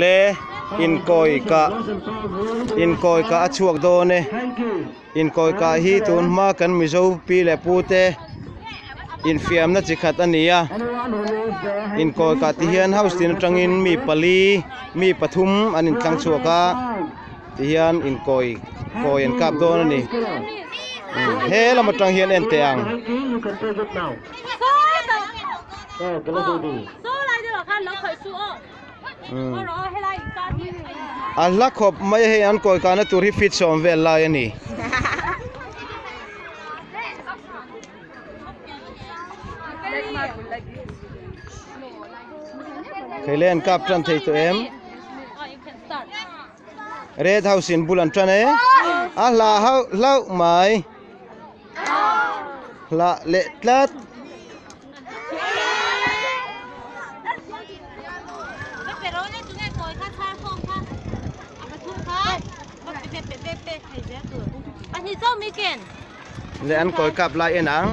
Le inkawi kah inkawi kah a chhuak dawn e inkawi kah hi tun hma kan mizo pi leh pu te infiamna chi khat a ni a inkawi kah ti hian house tin atangin mi pali mi pathum an intlang chhuak a ti hian inkawi kawi an kap dawn a ni he lam atang hian en teh ang. A hla khawp mai a hei an kawi kahna tur hi feet sawm vel lai a ni. Kheile an kap tan thei tawh em? Red house in bul an tan e. A hla hauh hlauh mai. Hla leh tlat. Leh an kawi kap lai en ang.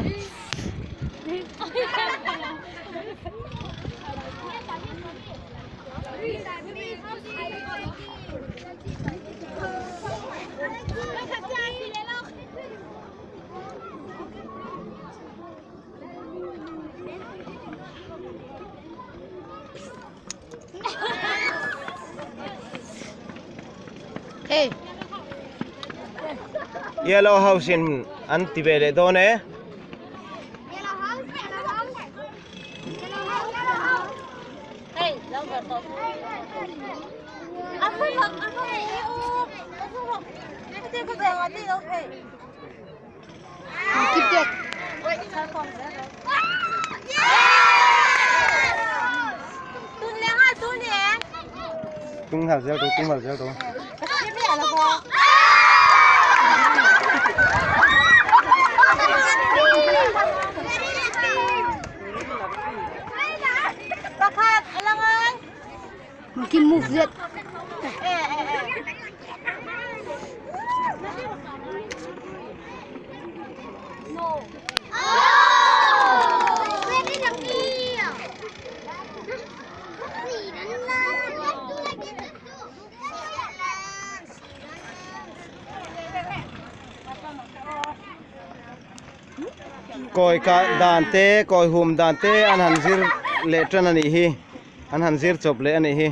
Yellow house in an ti ve leh dawn e. Tung hal zel tu tung hal zel tu. Mungkin move zet. Kawi kah dan te kawi hum dan te an han zir leh tan a nih hi an han zir chawp leh a nih hi.